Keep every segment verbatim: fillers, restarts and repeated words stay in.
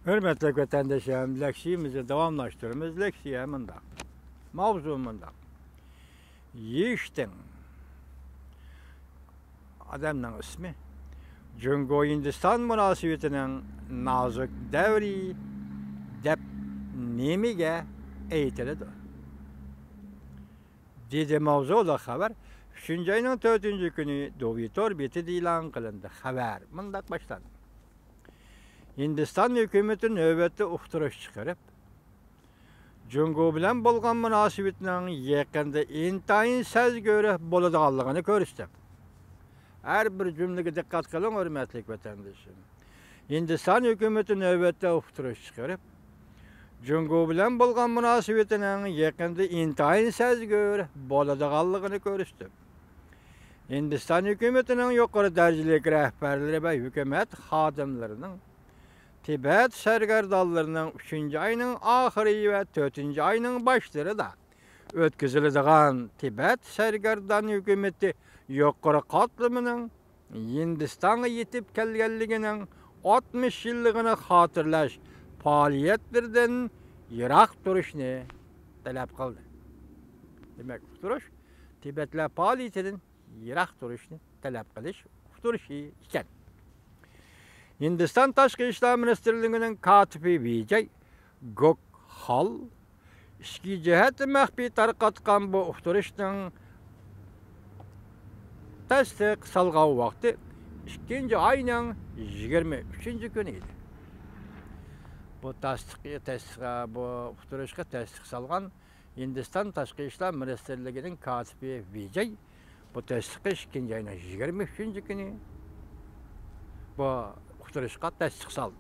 ھۆرمەتلىك ۋەتەندىشىم، لېكسىيىمىزنى داۋاملاشتۇرىمىز. لېكسىيە مۇنداق. ماۋزۇ مۇنداق. يىشتىڭ. ئادەمنىڭ ئىسمى. جۇڭگو ھىندىستان مۇناسىۋىتىنىڭ نازۇك دەۋرى دەپ نېمىگە ئېيتىلىدۇ؟ دېدى ماۋزۇلۇق خەۋەر ئۈچىنچى ئاينىڭ تۆتىنچى كۈنى دوۋىتور بېتىدە ئېلان قىلىندى. خەۋەر مۇنداق باشلاندى. ھىندىستان ھۆكۈمىتى نۆۋەتتە ئۇقتۇرۇش چىقىرىپ، جۇڭگو بىلەن بولغان مۇناسىۋىتىنىڭ يېقىندا ئىنتايىن سەزگۈر بولىدىغانلىقىنى كۆرسىتىپ، ھەر بىر جۈملىگە دىققەت قىلىڭ، ھۆرمەتلىك ۋەتەندىشىم. ھىندىستان ھۆكۈمىتى نۆۋەتتە ئۇقتۇرۇش چىقىرىپ، جۇڭگو بىلەن بولغان مۇناسىۋىتىنىڭ يېقىندا ئىنتايىن سەزگۈر بولىدىغانلىقىنى كۆرسىتىپ، ھىندىستان ھۆكۈمىتىنىڭ يۇقىرى دەرىجىلىك رەھبەرلىرى ۋە ھۆكۈمەت خادىملىرىنىڭ تىبەت سەرگەردانلىرىنىڭ ئۈچىنچى ئاينىڭ ئاخىرى ۋە تۆتىنچى ئاينىڭ باشلىرىدا ئۆتكۈزۈلىدىغان تىبەت سەرگەردان ھۆكۈمىتى يۇقىرى قاتلىمىنىڭ ھىندىستانغا يېتىپ كەلگەنلىكىنىڭ ئاتمىش يىللىقىنى خاتىرىلەش پائالىيەتلىرىدىن يىراق تۇرۇشنى تەلەپ قىلدى. دېمەك، ئۇقتۇرۇش تىبەتلەر پائالىيىتىدىن يىراق تۇرۇشنى تەلەپ قىلىش ئۇقتۇرۇشى ئىكەن. ھىندىستان تاشقى ئىشلار مىنىستىرلىكىنىڭ كاتىپى ۋىجەي گوكخال ئىچكى جەھەتتە مەخپىي تارقاتقان بۇ ئۇقتۇرۇشنىڭ تەستىق سالغان ۋاقتى ئىككىنچى ئاينىڭ يىگىرمە ئۈچىنچى كۈنى ئىدى. بۇ تەستىق، تەستىق، بۇ ئۇقتۇرۇشقا تەستىق سالغان ھىندىستان تاشقى ئىشلار مىنىستىرلىكىنىڭ كاتىپى ۋىجەي بۇ تەستىقى ئىككىنچى ئاينىڭ يىگىرمە ئۈچىنچى كۈنى بۇ ئۇقتۇرۇشقا تەستىق سالدى.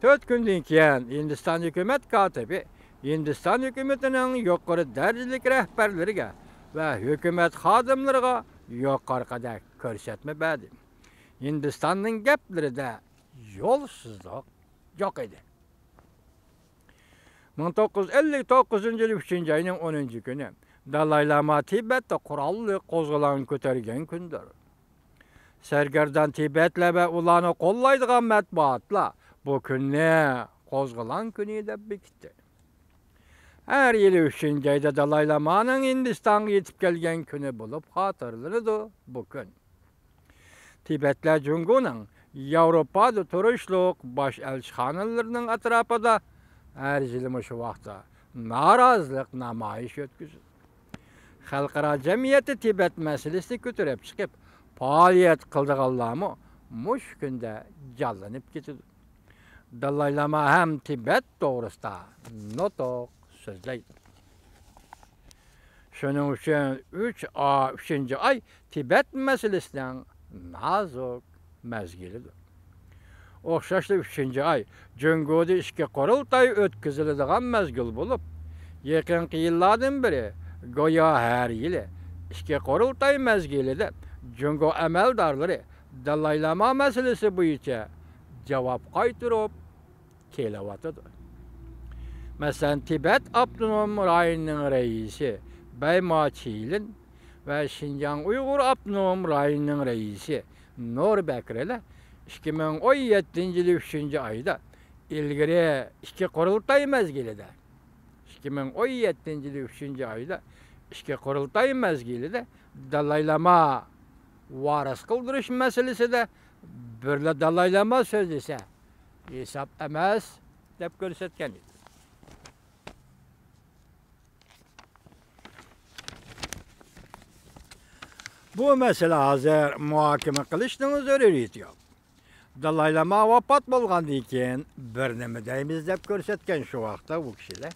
تۆت كۈندىن كېيىن ھىندىستان ھۆكۈمەت كاتىپى ھىندىستان ھۆكۈمىتىنىڭ يۇقىرى دەرىجىلىك رەھبەرلىرىگە ۋە ھۆكۈمەت خادىملىرىغا يۇقىرىقىدەك كۆرسەتمە بەردى. ھىندىستاننىڭ گەپلىرىدە يولسىزلىق يوق ئىدى. مىڭ توققۇز يۈز ئەللىك توققۇزىنچى يىل ئۈچىنچى ئاينىڭ ئونىنچى كۈنى دالاي لاما تىبەتتە قوراللىق قوزغىلاڭ كۆتەرگەن كۈندۇر. سەرگەردان تىبەتلەر ۋە ئۇلارنى قوللايدىغان مەتبۇئاتلار بۇ كۈننى قوزغىلاڭ كۈنى دەپ بېكىتتى. ھەر يىلى ئۈچىنچى ئايدا دالاي لامانىڭ ھىندىستانغا يېتىپ كەلگەن كۈنى بولۇپ خاتىرىلىنىدۇ بۇ كۈن. تىبەتلەر جۇڭگونىڭ ياۋروپادا تۇرۇشلۇق باش ئەلچىخانىلىرىنىڭ ئەتراپىدا ھەر يىلى مۇشۇ ۋاقىتتا نارازىلىق نامايىشى ئۆتكۈزىدۇ. خەلقئارا جەمئىيەتتە تىبەت مەسىلىسىنى كۆتۈرۈپ چىقىپ پائالىيەت قىلىدىغانلارمۇ مۇشۇ كۈندە جانلىنىپ كېتىدۇ. دالاي لاما ھەم تىبەت توغرىسىدا نۇتۇق سۆزلەيدۇ. شۇنىڭ ئۈچۈن ئۈچ ئا، ئۈچىنچى ئاي تىبەت مەسىلىسىنىڭ نازۇك مەزگىلىدۇر. ئوخشاشلا ئۈچىنچى ئاي جۇڭگودا ئىچكى قۇرۇلتاي ئۆتكۈزۈلىدىغان مەزگىل بولۇپ، يېقىنقى يىللاردىن بېرى گويا ھەر يىلى ئىچكى قۇرۇلتاي مەزگىلىدە جۇڭگو ئەمەلدارلىرى دالاي لاما مەسىلىسى بويىچە جاۋاب قايتۇرۇپ كېلىۋاتىدۇ. مەسىلەن، تىبەت ئاپتونوم رايونىنىڭ رەئىسى بەيما چىلىن ۋە شىنجاڭ ئۇيغۇر ئاپتونوم رايونىنىڭ رەئىسى نۇر بەكرىلەر ئىككى مىڭ ئون يەتتىنچى يىلى ئۈچىنچى ئايدا، ئىلگىرى ئىچكى قۇرۇلتاي مەزگىلىدە، ئىككى مىڭ ئون يەتتىنچى يىلى ئۈچىنچى ئايدا ئىچكى قۇرۇلتاي مەزگىلىدە دالاي لاما ۋارىس قىلدۇرۇش مەسىلىسىدە بىرلا دالاي لاما سۆزلىسە، ھېساب ئەمەس، دەپ كۆرسەتكەن ئىدى. بۇ مەسىلە ھازىر مۇھاكىمە قىلىشنىڭ زۆرۈرىيىتى يوق. دالاي لاما ۋاپات بولغاندىن كېيىن بىر نېمە دەيمىز دەپ كۆرسەتكەن شۇ ۋاقىتتا ئۇ كىشىلەر.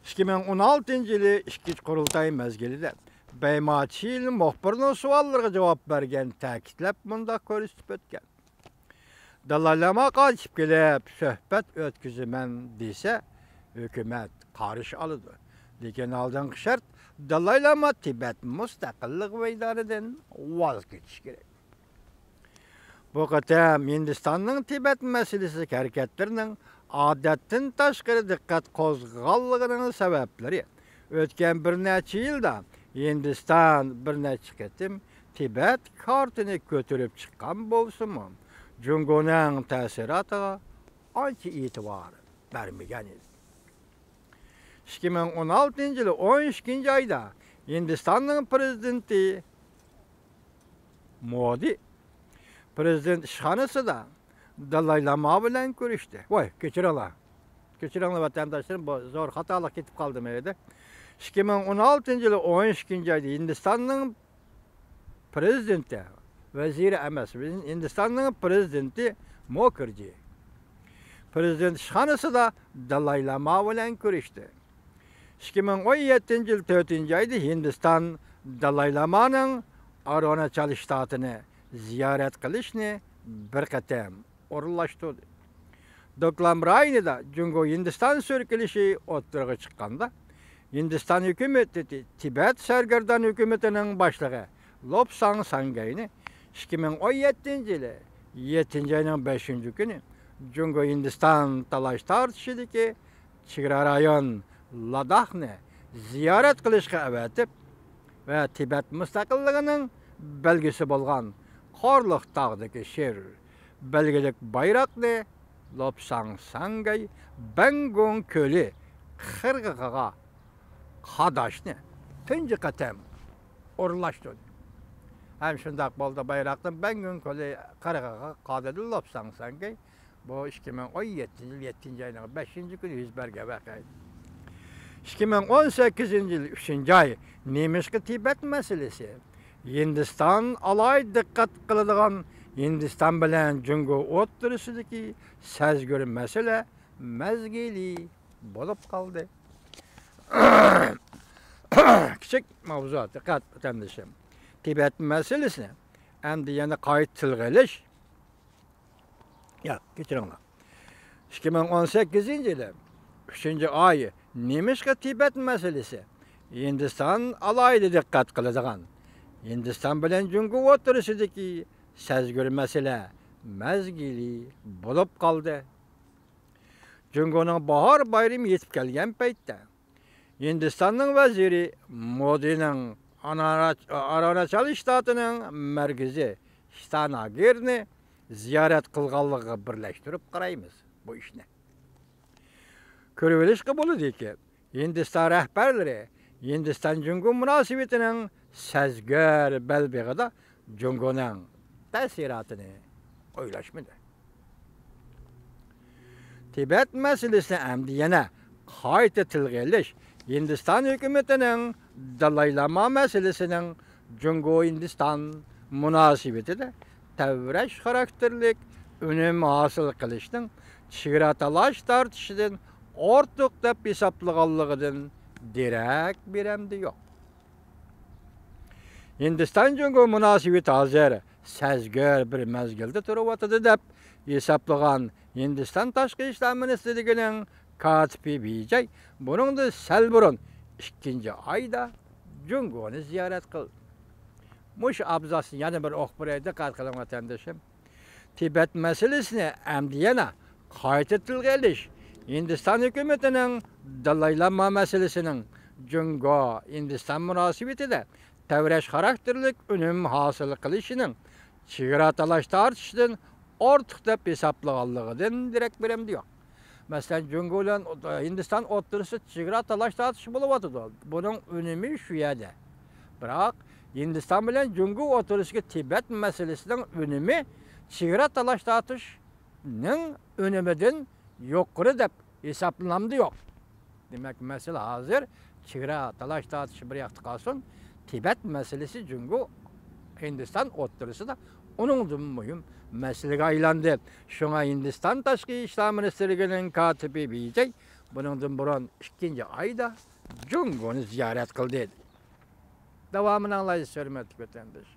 ئىككى مىڭ ئون ئالتىنچى يىلى ئىككىنچى قۇرۇلتاي مەزگىلىدە بەيما چىلىن مۇخبىرنىڭ سوئاللىرىغا جاۋاب بەرگەن تەكىتلەپ مۇنداق كۆرسىتىپ ئۆتكەن. دالاي لاما قايتىپ كېلىپ سۆھبەت ئۆتكۈزىمەن دېسە، ھۆكۈمەت قارشى ئالىدۇ. لېكىن ئالدىنقى شەرت، دالاي لاما تىبەت مۇستەقىللىق مەيدانىدىن ۋاز كېچىش كېرەك. بۇ قېتىم ھىندىستاننىڭ تىبەت مەسىلىسىدىكى ھەرىكەتلىرىنىڭ ئادەتتىن تاشقىرى دىققەت قوزغىغانلىقىنىڭ سەۋەبلىرى، ئۆتكەن بىر نەچچە يىلدا ھىندىستان بىر نەچچە قېتىم تىبەت كارتىنى كۆتۈرۈپ چىققان بولسىمۇ، جۇڭگونىڭ تەسىراتىغا ئانچە ئېتىبار بەرمىگەن ئىدى. ئىككى مىڭ ئون ئالتىنچى يىلى ئون ئىككىنچى ئايدا ھىندىستاننىڭ پىرېزىدېنتى مودى پىرېزىدېنت ئىشخانىسىدا دالاي لاما بىلەن كۆرۈشتى. ۋاي، كەچۈرۈڭلار. كەچۈرۈڭلار، ۋەتەنداشلىرىم، بۇ زور خاتالىق كېتىپ قالدىمۇ ئىدى. ئىككى مىڭ ئون ئالتىنچى يىلى ئون ئىككىنچى ئايدا ھىندىستاننىڭ پىرېزىدېنتى، ۋەزىرى ئەمەس، ھىندىستاننىڭ پىرېزىدېنتى مۇخەرجى پىرېزىدېنت ئىشخانىسىدا دالاي لاما بىلەن كۆرۈشتى. ئىككى مىڭ ئون يەتتىنچى يىل تۆتىنچى ئايدا ھىندىستان دالاي لامانىڭ ئارۇناچال شتاتىنى زىيارەت قىلىشىنى بىر قېتىم ئورۇنلاشتۇردى. دوكلام رايونىدا جۇڭگو ھىندىستان سۈركىلىشى ئوتتۇرىغا چىققاندا، ھىندىستان ھۆكۈمىتى تىبەت سەرگەردان ھۆكۈمىتىنىڭ باشلىقى لوپساڭ ساڭگەينى ئىككى مىڭ ئون يەتتىنچى يىلى يەتتىنچى ئاينىڭ بەشىنچى كۈنى جۇڭگو ھىندىستان تالاش تارتىشىدىكى چېگرا رايون لاداخنى زىيارەت قىلىشقا ئەۋەتىپ ۋە تىبەت مۇستەقىللىقىنىڭ بەلگىسى بولغان قارلىق تاغدىكى شىر بەلگىلىك بايراقنى لوپساڭ ساڭگەي بەنگۇڭ كۆلى قىرغىقىغا قاداشنى تۇنجى قېتىم ئورۇنلاشتۇردى. ھەم شۇنداق بولدى، بايراقنى بەنگۇڭ كۆلى قىرغىقىغا قادىدى لوپساڭ ساڭگەي. بۇ ئىككى مىڭ ئون يەتتىنچى يىل يەتتىنچى ئاينىڭ بەشىنچى كۈنى يۈز بەرگەن ۋەقە ئىدى. ئىككى مىڭ ئون سەككىزىنچى يىل ئۈچىنچى ئاي، نېمىشقا تىبەت مەسىلىسى ھىندىستان ئالاھىدە دىققەت قىلىدىغان ھىندىستان بىلەن جۇڭگو ئوتتۇرىسىدىكى سەزگۈر مەسىلە مەزگىلى بولۇپ قالدى؟ كىچىك ماۋزۇ، دىققەت ۋەتەندىشىم. تىبەت مەسىلىسىنى ئەمدى يەنە قايتا تىلغا ئېلىش. ياق، كەچۈرۈڭلار. ئىككى مىڭ ئون سەككىزىنچى يىلى ئۈچىنچى ئاي، نېمىشقا تىبەت مەسىلىسى ھىندىستان ئالاھىدە دىققەت قىلىدىغان ھىندىستان بىلەن جۇڭگو ئوتتۇرىسىدىكى سەزگۈر مەسىلە مەزگىلى بولۇپ قالدى؟ جۇڭگونىڭ باھار بايرىمى يېتىپ كەلگەن پەيتتە، ھىندىستاننىڭ ۋەزىرى مودىنىڭ ئانارا-، ئارۇناچال شتاتىنىڭ مەركىزى شتاناگىرنى زىيارەت قىلغانلىقىغا بىرلەشتۈرۈپ قارايمىز بۇ ئىشنى. كۆرۈۋېلىشقا بولىدۇكى، ھىندىستان رەھبەرلىرى ھىندىستان جۇڭگو مۇناسىۋىتىنىڭ سەزگۈر بەلبېغىدا جۇڭگونىڭ تەسىراتىنى ئويلاشمىدى. تىبەت مەسىلىسىنى ئەمدى يەنە قايتا تىلغا ئېلىش ھىندىستان ھۆكۈمىتىنىڭ دالاي لاما مەسىلىسىنىڭ جۇڭگو ھىندىستان مۇناسىۋىتىدە تەۋرەش خاراكتېرلىك ئۈنۈم ھاسىل قىلىشنىڭ چېگرا تالاش تارتىشىدىن ئارتۇق دەپ ھېسابلىغانلىقىدىن دېرەك بېرەمدى يوق. ھىندىستان جۇڭگو مۇناسىۋىتى ھازىر سەزگۈر بىر مەزگىلدە تۇرۇۋاتىدۇ دەپ ھېسابلىغان ھىندىستان تاشقى ئىشلار مىنىستىرلىكىنىڭ كاتىپى ۋېي جەي بۇنىڭدىن سەل بۇرۇن ئىككىنچى ئايدا جۇڭگونى زىيارەت قىلدى. مۇشۇ ئابزاسنى يەنە بىر ئوقۇپ بېرەي، دىققەت قىلىڭ ۋەتەندىشىم. تىبەت مەسىلىسىنى ئەمدى يەنە قايتا تىلغا ئېلىش ھىندىستان ھۆكۈمىتىنىڭ دالاي لاما مەسىلىسىنىڭ جۇڭگو ھىندىستان مۇناسىۋىتىدە تەۋرەش خاراكتېرلىك ئۈنۈم ھاسىل قىلىشىنىڭ چېگرا تالاش تارتىشىدىن ئارتۇق دەپ ھېسابلىغانلىقىدىن دېرەك بېرەمدۇ يوق. مەسىلەن، جۇڭگو بىلەن ھىندىستان ئوتتۇرىسىدا چېگرا تالاش تارتىشى بولۇۋاتىدۇ. بۇنىڭ ئۈنۈمى شۇ يەردە. بىراق، ھىندىستان بىلەن جۇڭگو ئوتتۇرىسىدىكى تىبەت مەسىلىسىنىڭ ئۈنۈمى چېگرا تالاش تارتىشنىڭ ئۈنۈمىدىن يۇقىرى دەپ ھېسابلىنامدۇ يوق؟ دېمەك، مەسىلە ھازىر چېگرا تالاش تارتىشى بىر ياقتا قالسۇن، تىبەت مەسىلىسى جۇڭگو، ھىندىستان ئوتتۇرىسىدا ئۇنىڭدىن مۇھىم مەسىلىگە ئايلاندى. شۇڭا ھىندىستان تاشقى ئىشلار مىنىستىرلىكىنىڭ كاتىپى ۋېي جەي بۇنىڭدىن بۇرۇن ئىككىنچى ئايدا جۇڭگونى زىيارەت قىلدى. داۋامىنى ئاڭلايسىز، ھۆرمەتلىك ۋەتەنداش.